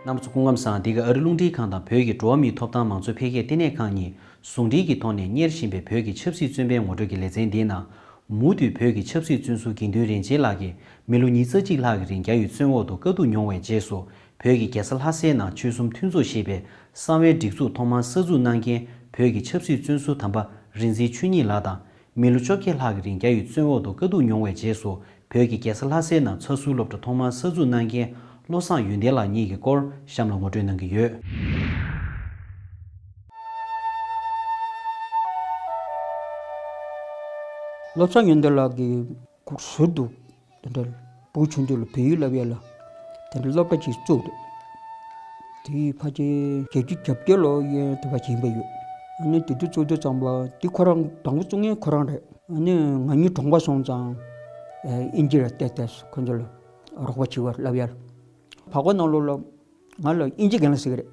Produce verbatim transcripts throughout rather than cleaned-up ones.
རྣམ་པ་ཚོ་སྐུ་ཁམས་བཟང་། འདི་ག་ཨ་རི་རླུང་འཕྲིན་ཁང་དང་བོད་ཀྱི་འགྲོ་བ་མིའི་ཐོབ་ཐང་མང་གཙོ་འཕེལ་རྒྱས་ལྟེ་གནས་ཁང་གཉིས་ཟུང་འབྲེལ་གྱི་ཐོག་ནས་གཉེར་བཞིན་པའི་བོད་ཀྱི་ཆབ་སྲིད་བཙོན་པའི་ངོ་སྤྲོད་ཀྱི་ལེ་ཚན་འདིའི་ནང་། མུ་མཐུད་བོད་ཀྱི་ཆབ་སྲིད་བཙོན་ཟུར་དགེ་འདུན་རིན་ཆེན་ལགས་ཀྱིས་མི་ལོ་ཉི་ཤུ་རྩ་གཅིག་ལྷག་གི་རིང་རྒྱ་ཡི་བཙོན་འོག་ཏུ་དཀའ་སྡུག་མྱོང་བའི་རྗེས་སུ། བོད་ཀྱི་རྒྱལ་ས་ལྷ་སའི་ནང་ཆོལ་གསུམ་མཐུན་ཚོགས་ཞེས་པའི་གསང་བའི་སྒྲིག་འཛུགས་ཐོག་མར་གསར་འཛུགས་གནང་མཁན་བོད་ཀྱི་ཆབ་སྲིད་བཙོན་ཟུར་དམ་པ་རིག་འཛིན་ཆོས་ཉིད་ལགས་དང་། མི་ལོ་བཅོ་བརྒྱད་ལྷག་གི་རིང་རྒྱ་ཡི་བཙོན་འོག་ཏུ་དཀའ་སྡུག་མྱོང་བའི་རྗེས་སུ། བོད་ཀྱི་རྒྱལ་ས་ལྷ་སའི་ནང་ཚགས་ཟུར་སློབ་གྲྭ་ཐོག་མར་གསར་འཛུགས་གནང་མཁན་བློ་བཟང་ཡོན་ཏན་ལགས་གཉིས་ཀྱི་སྐོར་གཤམ་ལ་ངོ་སྤྲོད་གནང་གི་ཡོད། བློ་བཟང་ཡོན་ཏན་ལགས་ཀྱིས་ཟུར་དུ་དེ་འདྲ་ཕྲུ་གུ་ཆུང་དུས་ལ་བོད་ཡིག་བསླབ་ཡས་ལ་དེ་འདྲ་སློབ་གྲྭ་ཅིག་བཙུགས་འདུག་དེ་ཕལ་ཆེར་བརྒྱད་ཅུ་གྱ་བརྒྱད་ལོ་ཡན་དུ་བ་ཡིན་པ་ཡོད། ཨ་ནི་དེ་དུས་བཙུགས་དུས་ཙམ་པ་དེ་ཁོ་རང་དང་པོ་བཙུགས་མཁན་ཁོ་རང་རེད། ཨ་ནི་ང་གཉིས་གྲོངས་པ་སོང་ཙང་ཨིན་ཇི་ལ་བལྟས་བལྟས་ཁོ་ཚོ་ལ་རོགས་པ་བྱེད་པར་བསླབ་ཡས་ལ། བར་སྐོར་ནང་ལོགས་ལ་ང་ལ་ཨིན་ཇི་རྒན་ལགས་ཟེར་གི་རེད།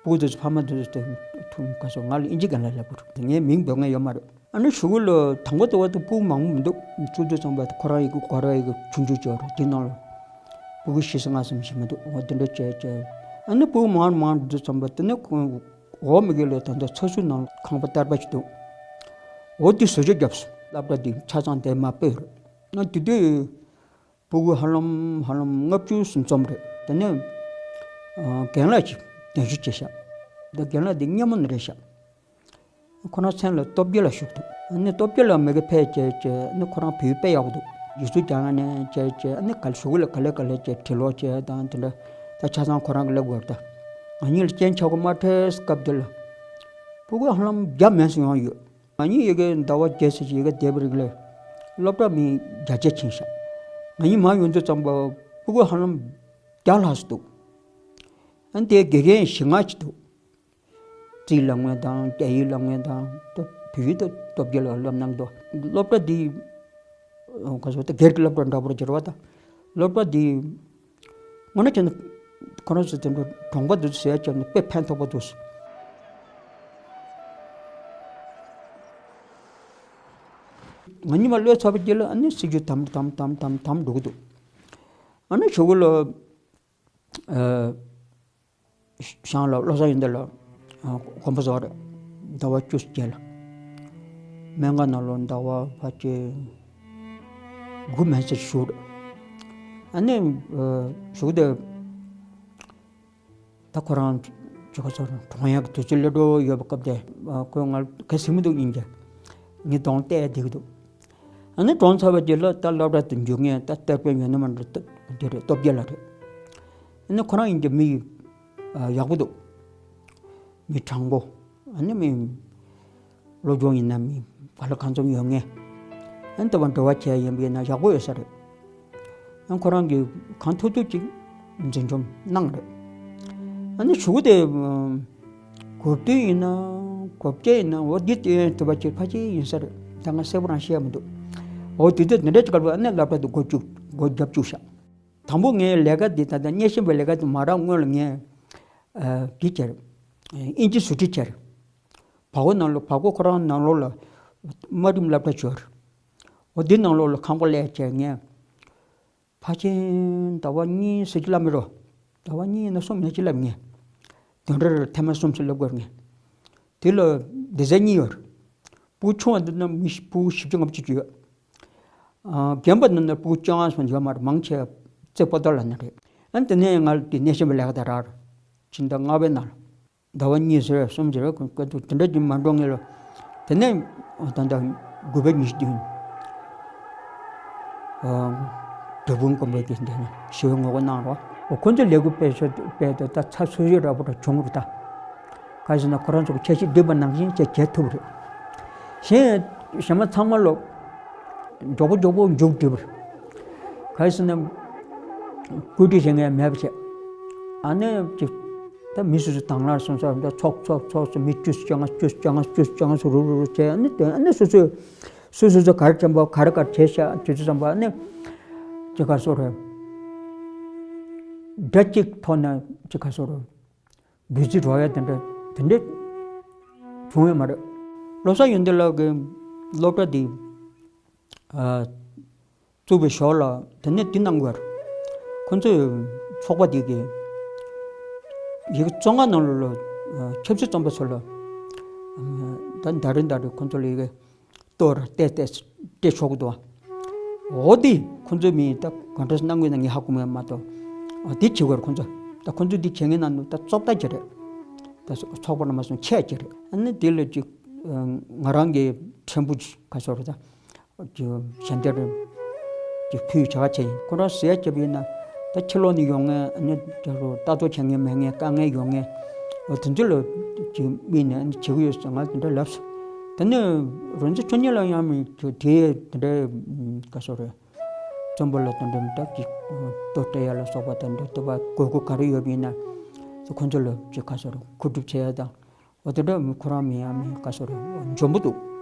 སྤུ་གུ་དེ་ཚོ་ཕ་མ་དེ་ཚོ་དེ་ཐུག་ག་སོང་ང་ལ་ཨིན་ཇི་རྒན་ལགས་ལབ་དགོས་རེད། ངའི་མིང་འབོད་མཁན་ཡོད་མ་རེད། ཨ་ནི་གཞུག་གུ་ལ་དང་པོ་དེ་བ་དེ་སྤུ་གུ་མང་པོ་མི་འདུག་བཙུགས་དུས་ཙམ་པ་ཁོ་རང་ཡི་གེ་གོ་ར་ཡི་གེ་ཆུང་ཆུང་ཅིག་ཡོད་རེད། དེ་ནང་ལ་སྤུ་གུ་བཞི་ཙམ་ལྔ་ཙམ་ཞིག་མི་འདུག་འོ་དེ་འདྲ་བྱས་བྱས། ཨ་ནི་སྤུ་གུ་མང་མང་དུས་ཙམ་པ་དེ་ནི་ཁོ་འོག་མི་གི་ལ་ད་ལྟ་ཚགས་ཟུར་ནང་ལ་ཁང་པ་སྟར་པ་ཞིག་འདུག་འོ་དེ་བཟོ་བཅོས་བརྒྱབ་སོང་། སློབ་གྲྭ་དེ་ཆ་ཚང་དེ་མ་སྤོས་རེད། ཨ་དེ་དུས་སྤུ་གུ་ཧ་ལམ་ཧ་ལམ་ལྔ་བཅུ་ཙམ་རེད། དེ་ནས་ཨ་རྒན་ལགས་ཅིག་གདན་ཞུ་བྱས་ཤག་ད་རྒན་ལགས་འདི་སྙེ་མོ་ནས་རེད་ཤག་ཁོ་རང་མཚན་ལ་སྟོབས་རྒྱལ་ལགས་ཞུགས་འདུག་ཨ་ནི་སྟོབས་རྒྱལ་ལགས་མ་གི་ཕེབས་བྱས་བྱས་ཨ་ནི་ཁོ་རང་བོད་ཡིག་དཔེ་ཡག་པོ་འདུག་ཡིག་གཟུགས་རྒྱག་ཡག་ནས་བྱས་བྱས་ཨ་ནི་ག་ལེ་གཞུག་གུ་ལ་ག་ལེ་ག་ལེ་བྱས་བྲིས་ཀློག་བྱས་དང་དེ་འདྲ་ད་ཆ་ཚང་ཁོ་རང་གི་ལབ་དགོས་རེད། ད་ང་གཉིས་ལ་རྐྱེན་ཆག་པོ་མ་འཕྲད་སྐབས་དེ་ལ་སྤུ་གུ་ཧ་ལམ་བརྒྱ་མན་ཙམ་ཡོང་ཡོད། ང་གཉིས་ཡི་གེ་ཟླ་བ་བརྒྱད་ཙམ་ཞིག་ཡི་གེ་བསྡད་པའི་རིང་ལ་སློབ་གྲྭ་མི་བརྒྱ་ཆ་ཕྱིན་ཤག་ང་གཉིས་མར་ཡོང་དུས་ཙམ་པ་སྤུ་གུ་ཧ་ལམ་བརྒྱ་ལྷག་ཙམ་འདུག་ཨ་ནི་དེའི་དགེ་རྒན་བཞི་ལྔ་ཅིག་འདུག་རྩིས་བསླབ་མཁན་དང་རྒྱ་ཡིག་བསླབ་མཁན་དང་ད་བོད་ཡིག་ད་སྟོབས་རྒྱལ་ལགས་བསླབ་གནང་འདུག་སློབ་གྲྭ་འདི་ག་ཟེར་ད་སྒེར་གྱི་སློབ་གྲྭ་འདྲ་པོར་གྱུར་བ་དང་། སློབ་གྲྭ་འདི་དངོས་གནས་བྱས་ན་ཁོ་རང་ཚོ་དེ་འདྲ་གྲོང་པ་འདུག་ཟེར་ཡ་བྱས་ན་དཔེ་ཕན་ཐོགས་པ་འདུག་ང་གཉིས་མར་སླེབས་ཚར་བའི་རྗེས་ལ་ཨ་ནི་སྲིད་ཇུས་དམ་དམ་དམ་དམ་དམ་འགྲོ་གི་འདུག་ཨ་ནི་གཞུག་གུ་ལ་ཨ་ཞང་ལ་བློ་བཟང་ཡོན་ཏན་ལགས་ཨ་དགོངས་པ་རྫོགས་རེད། ཟླ་བ་བཅུ་བརྒྱད་ལ་སྨན་ཁང་ནང་ལ་ཟླ་བ་ཕལ་ཆེར་དགུ་མན་ཙམ་བཞུགས་རེད། ཨ་ནི་ཨ་བཞུགས་དེ། ད་ཁོ་རང་ཅོ་ཁ་ཚོར་གྲོངས་ཡག་གི་དུས་ཚོད་སླེབས་འགྲོ་ཡོད་པ་སྐབས་དེ་ཁོས་ང་ག་ཟེར་མི་འདུག་ཡིན་གྱི་ངའི་གདོང་བལྟས་བསྡད་ཀྱི་འདུག་ཨ་ནི་གྲོངས་ཚར་བའི་རྗེས་ལ་ད་སློབ་གྲྭ་དུ་འཇུག་མཁན་ད་གཏེར་དཔོན་ཡོད་ན་མ་འགྲོ་ད་དེ་རེད། སྟོབས་རྒྱལ་ལགས་རེད། ཨ་ནི་ཁོ་རང་ཡིན་གྱི་མི་ཡག་པོ་འདུག་མི་དྲང་པོ། ཨ་ནི་མི་སློབ་སྦྱོང་ཡིན་ན་མི་ག་ལ་གང་འཚམ་ཡོད་མཁན། ཨ་ནི་ལྟ་བ་འབྲེལ་བ་བྱས་ཡིན་པས་ན་ཡག་པོ་ཡོད་ས་རེད། ཨ་ཁོ་རང་གིས་གང་ཐུབ་ཐུབ་ཅིག་འཛིན་སྐྱོང་གནང་རེད། ཨ་ནི་གཞུག་གུ་དེ་གོ་བསྡུར་ཡིན་ན་གོ་བརྗེ་ཡིན་ན་འོ་འདི་ལྟ་ཡོང་ཐུབ་པ་ཅིག་ཕལ་ཆེར་ཡིན་ས་རེད། ད་ང་གསལ་པོ་རང་ཤེས་ཡ་མི་འདུག་འོ་དེ་དུས་དེ་འདྲ་ཅིག་སྐབས་ལ་ཨ་ནི་སློབ་གྲྭ་དུ་སྒོ་བཅུག་སྒོ་རྒྱབ་བཅུག་ཤག་དང་པོ་ངའི་ལས་ཀ་འདི་ད་ལྟ་སྙན་ཞེན་པའི་ལས་ཀ་འདི་མ་རག་སྔོན་ལ་ངས་ཨ་འདི་བྱས་རེད། ཨིན་ཇི་ཟུར་ཁྲིད་བྱས་རེད། བར་སྐོར་ནང་ལོགས་བར་སྐོར་ཁོ་རང་ནང་ལོགས་ལ་དམའ་རིམ་སློབ་གྲྭ་ཅིག་ཡོད་རེད། འོ་འདི་ནང་ལོགས་ལ་ཁང་པ་ལས་བྱས་ངས་ཕལ་ཆེར་ཟླ་བ་གཉིས་ཙམ་ཅིག་བསླབ་མི་རོ། ཟླ་བ་གཉིས་ཡིན་ན་གསུམ་ཡིན་ན་ཅིག་བསླབ་ངས། དོན་འགྲེལ་ཐེངས་མ་གསུམ་ཙམ་བསླབ་དགོས་ངས། དེ་ལ་སྡེ་ཚན་གཉིས་ཡོད་རེད། སྤུ་གུ་ཆུང་བ་འདི་ན་མི་སྤུ་གུ་བཞི་བཅུ་ལྔ་བཅུ་ཅིག་ཡོད། ཨ་རྒན་པ་འདི་ན་སྤུ་གུ་བཅོ་ལྔ་སོང་ཡོད་མ་རེད། མང་ཆེ་བ་རྩེ་པོ་ཏ་ལ་ནི་རེད། ཨ་དེ་ནས་ང་ལ་དེ་སྙན་ཞེན་པའི་ལས་ཀ་དེ་རག་རེད། ཕྱི་ཟླ་ལྔ་པའི་ནང་ལ། ཟླ་བ་གཉིས་ཟེར་གསུམ་ཟེར་བ་ཀུན་ཀ་ཏུ་དེ་འདྲ་ཅིག་མ་འགྲོ་ངེས་ལ། དེ་ནས་ད་ལྟ་དགུ་པའི་ཉི་ཤུ་བདུན། འབྲས་སྤུངས་དགོན་པའི་གི་འདི་ནས་ཞི་བའི་ངོ་རྒོལ་གནང་རོགས། འོ་ཁོ་ཚོས་ལས་འགུལ་སྤེལ་ཚོད་སྤེལ་དུས་ད་ཚ་སུ་ཡོད་འདྲ་པོ་འདྲ་བྱུང་རུ་ད། ག་ཟེར་ན་ཁོ་རང་ཚོ་གི་འཆར་གཞི་བསྒྲིགས་པ་ནང་བཞིན་ཅིག་བྱེད་ཐུབ་རེད། གཞན་གཞན་མ་ཚང་མ་ལོ། མགྱོགས་པོ་མགྱོགས་པོ་མཇུག་སྒྲིལ་བར། ག་རེ་ཟེར་ན། བཀོད་སྒྲིག་བྱེད་མཁན་མེད་པ་བྱས། ཨ་ནི་ཅིག་ད་མི་སོ་སོ་དང་བླངས་སོང་ས་འདྲ་ཚོགས་ཚོགས་ཚོགས་སུ་མི་བཅུ་བཅོ་ལྔ་བཅུ་བཅོ་ལྔ་བཅུ་བཅོ་ལྔ་སུ་རུ་རུ་རུ་བྱས། ཨ་ནི་དེ་ཨ་ནི་སོ་སོས་སོ་སོ་ཚོ་ག་རེ་བྱེད་པ་ག་རེ་ག་རེ་བྱས་ཤག་དུས་ཚོད་ཙམ་པ་ཨ་ནི་ཅིག་ག་སོ་རེད། སྒྲ་གཅིག་ཐོག་ནས་ཅིག་ག་སོ་རེད། འབོད་ཚིག་སྒྲོག་ཡ་དེ་འདྲ་དེ་འདྲ་བྱུང་ཡོད་མ་རེད། བློ་བཟང་ཡོན་ཏན་ལགས་ཀྱི་སློབ་གྲྭ་འདི་ཨ་བཙུགས་པའི་ཞོར་ལ་དེ་ནས་འདི་གནང་དགོས་རེད། ཁོ་ཚོས་ཚོགས་པ་འདི་གི་ ཡི་གེ་བཅོ་ལྔ་ནང་ལོགས་ལ་ཆབ་སྲིད་བཙོན་པ་ཚོ་ལ་ད་ཟླ་རེ་ཟླ་རེ་ཁོང་ཚོ་ལ་ཡི་གེ་གཏོར་ཏེ་ཏེ་སྤྲད་ཆོག་གི་འདུག་འོ་དེ་ཁོང་ཚོའི་མིང་ད་ག་འདྲ་གནང་དགོས་ན་ངས་ཧ་གོ་མེད་མ་གཏོགས། འོ་དེ་བྱེད་དགོས་རེད་ཁོང་ཚོ། ད་ཁོང་ཚོ་དེ་བྱེད་མཁན་ནང་ནས་ད་བཙོག་ད་ཅིག་རེད། ད་ཚོགས་པ་ནང་མ་སོང་ཆད་ཅིག་རེད། ཨ་ནི་དེ་ལ་ཅིག་ང་རང་གི་ཕྲན་བུ་ག་ཚོད་རེད་ད། ཞལ་འདེབས་ཀྱི་ཕུལ་བྱ་བ་བྱས་ཡིན། ཁོ་རང་ཟས་བྱས་པ་ཡིན་ན་ད་ཕྱི་ལོགས་ནས་ཡོང་མཁན་ཨ་ནི་ལྟ་རྟོག་བྱེད་མཁན་མེད་མཁན་དཀའ་ངལ་ཡོད་མཁན་འོ་དེ་ཚོ་ལ་ཅིག་དམིགས་ནས་ཨ་ནི་བྱེད་ཀྱི་ཡོད་ཟེར་ང་དེ་འདྲ་ལབ་སོང་། དེ་ནས་རིན་ཆེན་ཆོས་ཉིད་ལགས་ཡང་མི་དེ་དེ་འདྲ་ག་ཚོད་རེད། བཙོན་པ་ལ་དེ་འདྲ་མི་དག་ཅིག་ལྟོ་སྤྲད་ཡ་ལ་སོགས་པ་དེ་འདྲ་ལྟོ་བ་དགོས་མཁོ་ག་རེ་ཡོད་པ་ཡིན་ན་ཁོ་ཚོ་ལ་ཅིག་ག་ཚོད་རེད་མཁོ་སྒྲུབ་བྱེད་ཡ་དང་། འོ་དེ་འདྲ་མི་ཁོ་རང་མི་ཡང་མི་ག་ཚོད་འཇོན་པོ་འདུག་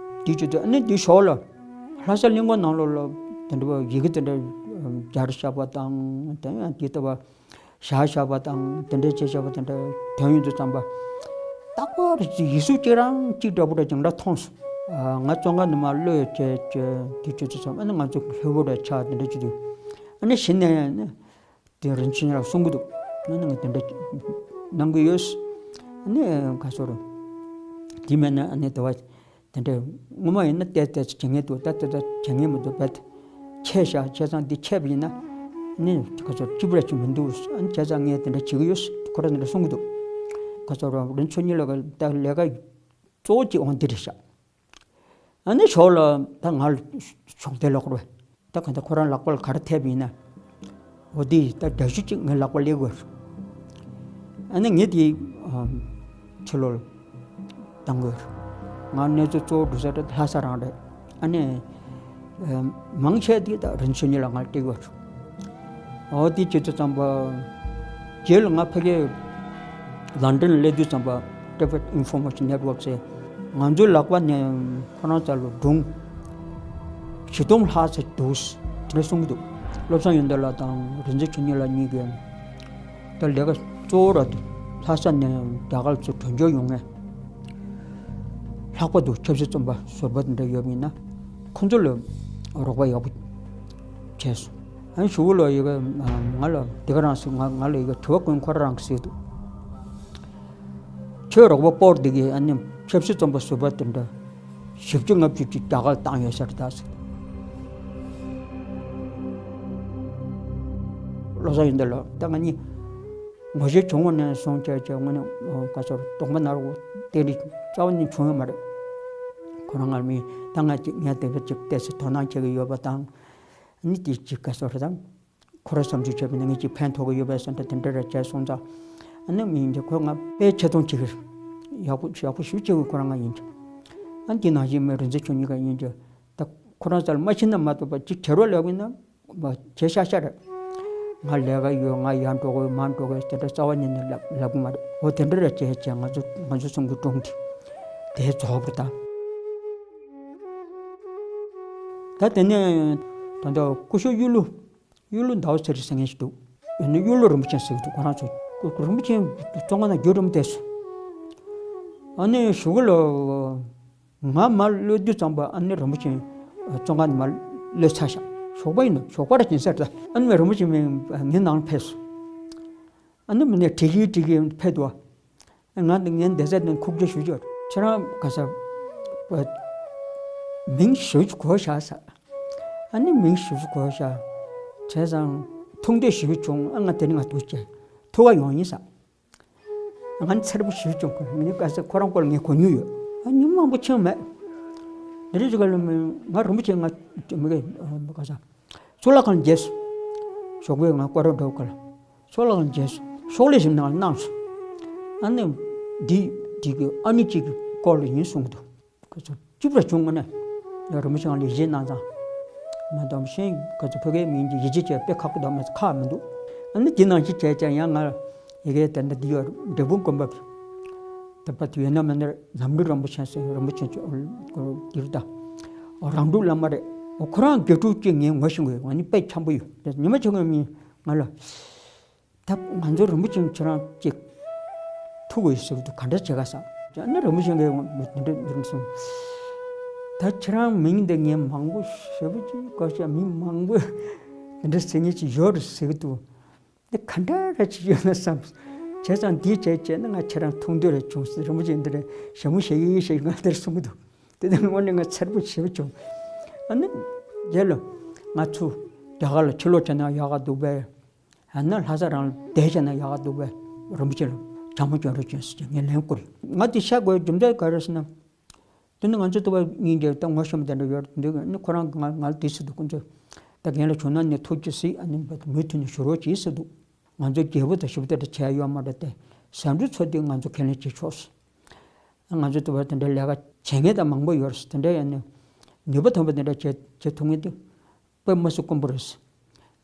དེ་བྱེད་དུས་ཨ་ནི་དེ་ཞོར་ལ་ལྷ་ས་གླིང་སྐོར་ནང་ལོགས་ལ་དེ་འདྲ་བ་ཡི་གེ་དེ་འདྲ་སྦྱར་བཞག་པ་དང་དེ་ཡང་དེ་ལྟ་བ་བཞག་བཞག་པ་དང་དེ་འདྲ་བྱས་བཞག་པ་དེ་འདྲ་དོན་ཡོད་དུ་བརྩམས་པ་རྟག་པར་ཡིག་གཟུགས་གཅིག་རང་གཅིག་འདྲ་པོ་འདྲ་ཅིག་འདྲ་མཐོང་སོང་། ང་བཙོན་ཁང་ནང་མར་གློད་བྱས་བྱས་དེ་བྱེད་དུས་ཙམ་ཨ་ནི་ང་ཚོ་ལྷོད་པོ་འདྲ་ཆགས་དེ་འདྲ་བྱེད་དུས་ཨ་ནི་གཞི་ནས་ནི། དེ་རིན་ཆེན་ལ་གསུང་གི་འདུག་ཨ་ནི་ང་དེ་འདྲ་གནང་གི་ཡོད། ཨ་ནི་ག་ཚོད་རེད། དེ་མེད་ན་ཨ་ནི་དེ་བ་དེ་འདྲ་ངོ་མ་ཡིན་ན་ཏོག་ཙམ་བྱེད་མཁན་འདུག་ད་ལྟ་ད་བྱེད་མཁན་མི་འདུག་བས་ཆད་བཞག་བྱས་ཙང་འདི་ཆད་པ་ཡིན་ན་ཨ་ནི་ག་ཚོད་ཅི་པ་ཅི་མི་འདུག་ཨ་ནི་བྱས་ཙང་ངས་དེ་འདྲ་བྱེད་ཀྱི་ཡོད་ཁོ་རང་དེ་འདྲ་གསུང་གི་འདུག་ག་ཚོད་རེད་རིན་ཆེན་ཉིད་ལ་ད་ལས་ཀ་གཙོ་བོ་གཅིག་འོང་འདི་རེད་ཤག་ཨ་ནི་ཞོར་ལ་ད་ང་ལ་ཕྱོགས་དེ་ལོག་རོགས། ད་ག་ད་ཁོ་རང་ལག་པ་ལ་ག་རེ་ཐེབས་ཡིན་ན། འོ་དེ་ད་འདྲ་གཞུ་གཅིག་ངའི་ལག་པ་ལ་སླེབས་དགོས། ཨ་ནི་ངས་དེ་ཕྱི་ལོགས་ལ་བཏང་དགོས། ང་གནས་ཚུལ་གཙོ་བོ་འགྲོ་ས་དེ་ལྷ་ས་རང་རེད། ཨ་ནི་མང་ཆེ་དེ་ད་རིན་ཆེན་ཉིད་ལ་ང་ལ་སྤྲད་དགོས། འོ་དེ་བྱེད་དུས་ཙམ་པ། རྗེས་ལ་ང་ཕ་གིར་ལན་ཌན་སླེབས་དུས་ཙམ་པ་Tibet Information Network ཟེར་ང་ཚོའི་ལག་པ་ནས་ཁོ་རང་རྩ་ལ་སྒྲུང་བཞི་སྟོང་ལྷག་ཙམ་འདུག་དེ་འདྲ་གསུང་གི་འདུག་བློ་བཟང་ཡོན་ཏན་ལགས་དང་རིག་འཛིན་ཆོས་ཉིད་ལགས་གཉིས་ཀྱིས་ད་ལས་ཀ་གཙོ་བོ་ར་དེ་ལྷ་ས་ནས་རྒྱ་གར་ཚུར་བྲོས་བྱོལ་ཡོང་མཁན་ལྷག་པར་དུ་ཆབ་སྲིད་བཙོན་པ་ཟུར་པ་དེ་འདྲ་ཡོད་པ་ཡིན་ན་ཁོ་ཚོ་ལ་རོགས་པ་ཡག་པོ་བྱས་སོང་། ཨ་ནི་གཞུག་གུ་ལ་ཡི་གེ་ང་ལ་དེ་ག་རང་ཟེར་ང་ང་ལ་ཡི་གེ་དྲི་བ་ཀུན་ཁོ་རང་རང་གི་ཟེར་འདུག་ཁྱོད་རོགས་པ་སྤོར་འདི་གི་ཨ་ནི་ཆབ་སྲིད་བཙོན་པ་ཟུར་པ་དེ་འདྲ་བཞི་བཅུ་ལྔ་བཅུ་ཅིག་རྒྱ་གར་བཏང་ཡོད་ས་རེད་ད་ཟེར། བློ་བཟང་ཡོན་ཏན་ལགས་ད་ང་གཉིས་ངོ་ཤེས་བྱུང་བ་ནས་བཟུང་བྱས་བྱས་དངོས་གནས་ག་ཚོད་གདོང་པ་ན་རོ་དེ་རིགས་རྩ་བ་ནས་བྱུང་ཡོད་མ་རེད། ཁོ་རང་ང་མི་ད་ང་ཅིག་ངས་དེ་བས་ཅིག་ཏོག་ཙམ་དོ་སྣང་བྱེད་ཀྱི་ཡོད་པ་དང་ཨ་ནི་དེ་ཅིག་ག་ཚོད་རེད་དམ། ཁོ་རང་བསམ་ཚུལ་བྱས་པ་ནི་ངས་ཅིག་ཕན་ཐོགས་ཀྱི་ཡོད་པས་བསམ་འདྲ་དེ་འདྲ་རེ་བྱས་སོང་ཙང་། ཨ་ནི་མི་ཡིན་གྱི་ཁོ་ང་དཔེ་ཆེ་མཐོང་བྱེད་ཀྱི་རེད། ཡག་པོ་ཡག་པོ་ཞེ་པོ་བྱེད་ཀྱི་ཁོ་རང་ང་ཡིན་གྱི། ཨ་ནི་དེ་ནང་བཞིན་མི་རིག་འཛིན་ཆོས་ཉིད་ཀ་ཡིན་གྱི། ད་ཁོ་རང་རྩ་ལ་མ་ཤེས་ན་མ་གཏོགས་པ་ཅིག་བྲེལ་བ་ལས་ཀྱི་ན་བྱེད་ཤག་ཤག་རེད། ང་ལས་ཀ་ཡོད་ང་ཡར་འགྲོ་དགོས་མར་འགྲོ་དགོས་དེ་འདྲ་རྩ་བ་ཉིད་ནས་ལབ་ལབ་གི་མ་རེད། འོ་དེ་འདྲ་རེ་བྱས་བྱས་ང་ཚོ་ང་ཚོ་གསུམ་གྱི་སྒྲུང་དེ་དེ་རྫོགས་པ་རེད་ད། ད་དེ་ནས་ད་ལྟ་སྐུ་ཞབས་གཡུ་ལོ། གཡུ་ལོ་ཟླ་བ་ཚེ་རིང་ཟེར་མཁན་ཞིག་འདུག་ཡང་ན་གཡུ་ལོ་རིན་པོ་ཆེ་ཟེར་གྱི་འདུག་ཁོ་རང་ཚོ་རིན་པོ་ཆེ་བཙོན་ཁང་ནང་རྒྱུན་རིང་པོ་བསྡད་སོང་། ཨ་ནི་གཞུག་གུ་ལ་ང་མར་གློད་དུས་ཙམ་པ་ཨ་ནི་རིན་པོ་ཆེ་བཙོན་ཁང་ནང་མར་གློད་ཚར་ཤག་ཞོགས་པ་ཡིན་ནོ་ཞོགས་པ་ར་ཡིན་ས་རེད། ཨ་ནི་རིན་པོ་ཆེ་མིང་ངའི་ནང་ཕེབས་སོང་། ཨ་ནི་མི་ནས་དྲི་གིན་དྲི་གིན་ཕེབས་འདུག་ང་ངའི་འདས་ཚད་དང་ཁུག་ཀྱོག་ཞུ་ཀྱོག་ཁྱེད་རང་ག་ས་མིང་ཞུ་གོ་ཤག་ས། ཨ་ནི་མིང་ཞུ་གོ་ཤག་བྱས་ཙང་ཐུག་འདོད་ཞུ་བྱུང་ཨ་ང་དེ་ནི་ང་ཐུག་ཅེ་ཐུག་ག་ཡོང་ཡིན་ས། ང་ནི་ཚེ་རབས་ཞུ་བྱུང་ཁོ་ངའི་ག་ས་ཁོ་རང་སྐོར་ངས་གོ་མྱོང་ཡོད། ཨ་ཉུང་མང་པོ་ཆེན་མེད། འདི་རིགས་ཀ་ལ་མི་ང་རིན་པོ་ཆེ་ང་མི་ག་ས་གཙུག་ལག་ཁང་རྗེས་སུ་ཞོགས་པའི་ང་སྐོར་ར་འགྲོ་ག་ལ། སོགས་ལ་རྗེས་སུ་ཤོག་ལེ་ཞིག་ནང་གནང་སོང་། ཨ་ནི་འདི་འདི་གི་ཨ་ནི་གཅིག་གི་སྐོར་ལ་ཡིན་གསུང་གི་འདུག་ཁོ་ཚོ་ཅི་འདྲ་བྱུང་ངོ་ནས་ཡང་རིན་པོ་ཆེ་ལ་ཡིད་ཆེས་གནང་ཙང་མ་གཏོགས་ཤེས་ཁོ་ཚོ་ཕ་གིའི་མིང་གི་ཡིད་ཆེས་བྱས་དཔེ་ཁག་པོ་འདུག་མེད་ཁག་མི་འདུག་ཨ་ནི་འདི་ནང་བཞིན་བྱས་ཀྱང་ཡང་ང་ཡི་གེ་དེ་འདྲ་འདི་ཡོད་འབྲས་སྤུངས་དགོན་པ་གི་ད་པ་དུ་ཡོད་ན་མེད་ན་ལམ་འགྲོ་རིན་པོ་ཆེ་ཟེར་རིན་པོ་ཆེ་འདིར་ད་རང་འགྲོ་བླ་མ་རེད། ཁོ་རང་དགེ་ཕྲུག་ཅིག་ངས་ངོ་ཤེས་དགོས་ང་ནི་དཔེ་འཆམ་པོ་ཡོད་ཉི་མ་ཆུང་ངའི་མིང་ང་ལ། ད་ང་ཚོ་རིན་པོ་ཆེ་ཁྱེད་རང་ཅིག་ཐུག་དགོས་ཟེར་གི་འདུག་ག་འདྲ་བྱེད་ག་ས། ཨ་ནི་རིན་པོ་ཆེ་གིས་འདི་འདྲ་འདི་འདྲ་གསུངས། ད་ཁྱེད་རང་མིང་འདི་ངས་མང་པོ་ཞེ་པོ་ཅིག་གོ་ཤག་མི་མང་པོས་འདི་འདྲ་ཟེར་མཁན་ཅིག་ཡོད་རེད་ཟེར་གི་འདུག་འདི་ག་འདྲ་ར་ཅིག་ཡོད་ན་བསམ། བྱས་ཙང་འདི་བྱས་བྱས་ན་ང་ཁྱེད་རང་མཐོང་འདོད་རེ་བྱུང་ཟེར། རིན་པོ་ཆེ་འདི་རེ་ཞྭ་མོ་བཞེས་ཡིན་ཞེས་ང་འདིར་གསུང་གི་འདུག་དེ་དོན་དངོས་གནས་ང་འཚེར་པོ་ཞེ་པོ་བྱུང་། ཨ་ནི་རྗེས་ལ་ང་ཚོ་རྒྱ་གར་ལ་ཕྱིར་ལོག་བྱས་ན་ཡག་ག་འདུག་པས། ཡང་ན་ལྷ་ས་རང་ལ་བསྡད་བྱས་ན་ཡག་ག་འདུག་པས། རིན་པོ་ཆེ་ལ་བྱ་མོ་སྐྱོན་རོགས་བྱོས་ཟེར་གྱི་ངས་ལན་བསྐུར། ང་དེ་ཤ་དགོས་རྒྱུ་མཚན་ག་རེ་ཟེར་ན། དེ་ནི་ང་ཚོ་ལྟ་བུ་གཉིས་ཀྱི་ད་ངོ་ཤེས་པ་དེ་འདྲ་ཡོད་རེད་འདུག་ཨ་ནི་ཁོ་རང་གིས་ང་ང་ལ་དེ་ཟེར་འདུག་ཁོ་ཚོས་ད་རྒན་ལགས་བྱུང་ན་ནི་ཐུགས་རྗེ་གཟིགས། ཨ་ནི་མུ་མཐུད་ནས་བཞུགས་རོགས་གྱིས་ཟེར་འདུག་ང་ཚོ་རྒྱལ་པོ་དང་ཞེ་པོ་དེ་འདྲ་བྱས་ཡོད་མ་རེད་དེ། ཟ་འབྲུ་ཚོ་དེ་ང་ཚོ་ཁས་ལེན་བྱེད་ཆོག་ཟེར། ང་ཚོ་ལྟ་བུ་དེ་འདྲའི་ལས་ཀ་བྱེད་མཁན་དང་མང་པོ་ཡོད་རེད་ཟེར། དེ་འདྲ་ཡང་ནི་ནུས་པ་ཐོན་པ་དེ་འདྲ་བྱེད་བྱེད་ཐུབ་མཁན་དེ། དཔེ་མི་སྲིད་དཀོན་པོ་རེད།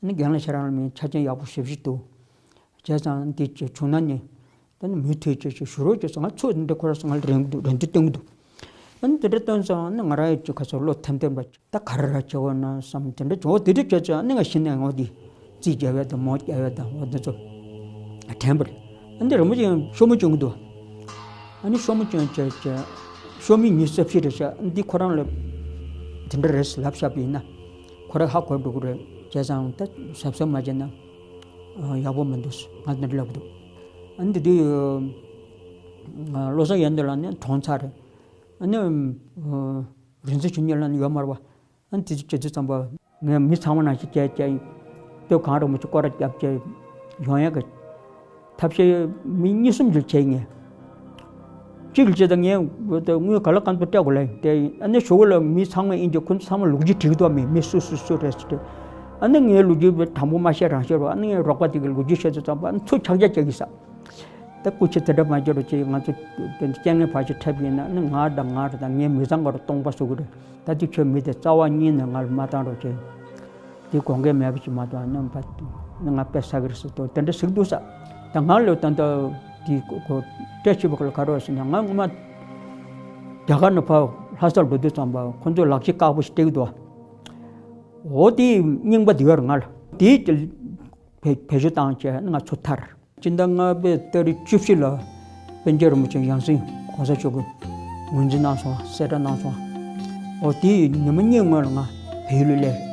ཨ་ནི་རྒན་ལགས་ཁྱེད་རང་ལ་མིན་ཆ་རྐྱེན་ཡག་པོ་ཞེ་པོ་ཞིག་འདུག་བྱས་ཙང་འདི་ཅིག་བྱུང་ན་ནི་ད་ནི་མུ་མཐུད་ཅིག་ཅིག་ཞུ་རོགས་བྱས་ཙང་ང་ཚོ་འདི་ཁོ་རང་ཚོ་ང་ལ་རེ་འདུན་རེ་འདུན་གཏོང་གི་འདུག་ཨ་ནི་འདི་འདྲ་བཏོན་ཙང་ཨ་ནི་ང་རང་ཡང་ཅིག་ཁ་སང་བློ་ཐེམ་ཐེམ་པ་ད་ག་རེ་ར་བྱེད་དགོས་ན་བསམ་དེ་འདྲ་བྱུང་། འོ་དེ་འདྲ་བྱས་ཙང་ཨ་ནི་ང་གཞི་ནས་འོ་འདི་རྩིས་རྒྱག་ཡ་དང་མོ་རྒྱག་ཡ་དང་འོ་འདི་ཚོ་དྲན་པ་རེད། ཨ་འདི་རིན་པོ་ཆེ་ཡང་ཤོག་མོ་གྱོན་གི་འདུག་ཨ་ནི་ཤོག་མོ་གྱོན་བྱས་བྱས་ཤོག་མི་ཉི་ཤུ་རྩ་བཞི་རེད་ཤག་འདི་ཁོ་རང་ལ་དེ་འདྲ་རེད་ལབ་བཞག་པ་ཡིན་ན། ཁོ་རང་ཧ་གོ་འགྲོ་གི་རེད། བྱས་ཙང་ད་གཟབ་གཟབ་མ་བྱས་ན་ཡག་པོ་མི་འདུག་ང་འདི་འདྲ་ལབ་འདུག་ཨ་ནི་དེ་དུས་བློ་བཟང་ཡོན་ཏན་ལགས་ནི་གྲོངས་ཚར་རེད། ཨ་ནི་རིག་འཛིན་ཆོས་ཉིད་ལགས་ནི་ཡོད་མ་རེད་པ། ཨ་ནི་དེ་བྱེད་དུས་ཙམ་པ་ངས་མི་ཚང་མ་ནང་བཞིན་བྱས་བྱས་སྟོད་གངས་རིན་པོ་ཆེ་སྐོར་ར་བརྒྱབ་བྱས་ཡོང་ཡ་གི་ཐབས་ཤེས་མི་གཉིས་གསུམ་ཅིག་བྱས་ངས། གཅིག་ལ་བྱས་ད་ངས་དངུལ་ག་ལ་གང་དུ་སྤྲད་དགོས་ལབ་ཡིན་ཏེ། ཨ་ནི་ཞོགས་ལ་མི་ཚང་མ་ཡིན་གྱི་ཁོ་ཚོ་ཚང་མ་ལོ་རྒྱུས་བྲིས་འདུག་མི་མི་སུ་སུ་སུ་རེད་ཟེར་ཏེ། ཨ་ནི་ངའི་ལོ་རྒྱུས་དྲང་པོ་མ་བཤད་རང་བཤད་རོགས། ཨ་ནི་ངའི་རོགས་པ་དེ་གི་ལོ་རྒྱུས་བཤད་དུས་ཙམ་པ་ཨ་ནི་ཚུར་ཆག་ཆག་རྒྱག་གི་ས། ད་སྐུ་མཁྱེན་དེ་འདྲ་མ་བྱེད་རོགས་ཅེས། ང་ཚོ་དེ་འདྲ་རྐྱེན་ངན་བར་ཆད་འཕྲད་པ་ཡིན་ན་ཨ་ནི་ང་དང་ང་རེད་དང་ངའི་མི་ཚང་ག་རུ་སྟོང་པ་བཟོ་གི་རེད། ད་དེ་ཁྱོད་མི་དེ་རྩ་བ་ཉིད་ནས་ང་ལ་མ་བཏང་རོགས་ཅེས། དེ་དགོངས་འགལ་མེད་པ་ཅིག་མ་གཏོགས་ནམ་པ་ནི་ང་དཔེ་ཟ་གི་རེད་ཟེར་དུས་དེ་འདྲ་ཟེར་གི་འདུག་ས། ད་ང་ལོས་ད་ལྟ་དེ་ཁོ་ཁོ་སྤྲད་ཕྱིན་པ་ལ་ག་རེ་ཟེར་ན། ང་ངོ་མ་རྒྱ་གར་ནས་ཕར་ལྷ་སར་འགྲོ་དུས་ཙམ་པ་ཁོ་ཚོས་ལག་ཁྱེར་དཀར་པོ་ཞིག་སྤྲད་གི་འདུག་འོ་དེ་རྙིང་པ་དེ་ཡོད་རེད་ང་ལ། དེ་བེད་བེད་སྤྱོད་བཏང་བྱས་ང་ཚོ་ཐར། སྤྱི་ཟླ་ལྔ་པའི་ཏ་རིག་བཅུ་བཞི་ལ་པཎ་ཆེན་རིན་པོ་ཆེ་ཡང་སྲིད་གོང་ས་མཆོག་གིས་ངོས་འཛིན་གནང་སོང་། གསལ་བསྒྲགས་གནང་སོང་། འོ་དེའི་ཉི་མ་གཉིས་སྔོན་ལ་ང་བལ་ཡུལ་ལ་སླེབས།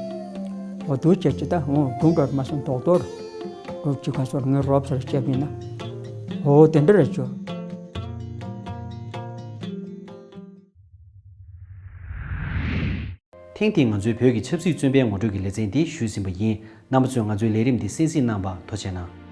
འོ་དུ་བྱས་ཅི་ལྟ་འོ་སྒྲུང་འདྲ་མ་སོང་རྡོག་རྡོག་རུ་ཅིག་ག་སོར་ངའི་རོབ་སར་བྱས་པ་ཡིན་ན། འོ་དེ་འདྲ་རེད་ཅོ། ཐེངས་འདིའི་ང་ཚོའི་བོད་ཀྱི་ཆབ་སྲིད་བཙོན་པའི་ངོ་སྤྲོད་ཀྱི་ལེ་ཚན་འདི་ཞུས་ཟིན་པ་ཡིན། རྣམ་པ་ཚོས་ང་ཚོའི་ལས་རིམ་འདི་གསན་གཟིགས་གནང་བར་ཐུགས་རྗེ་གནང་།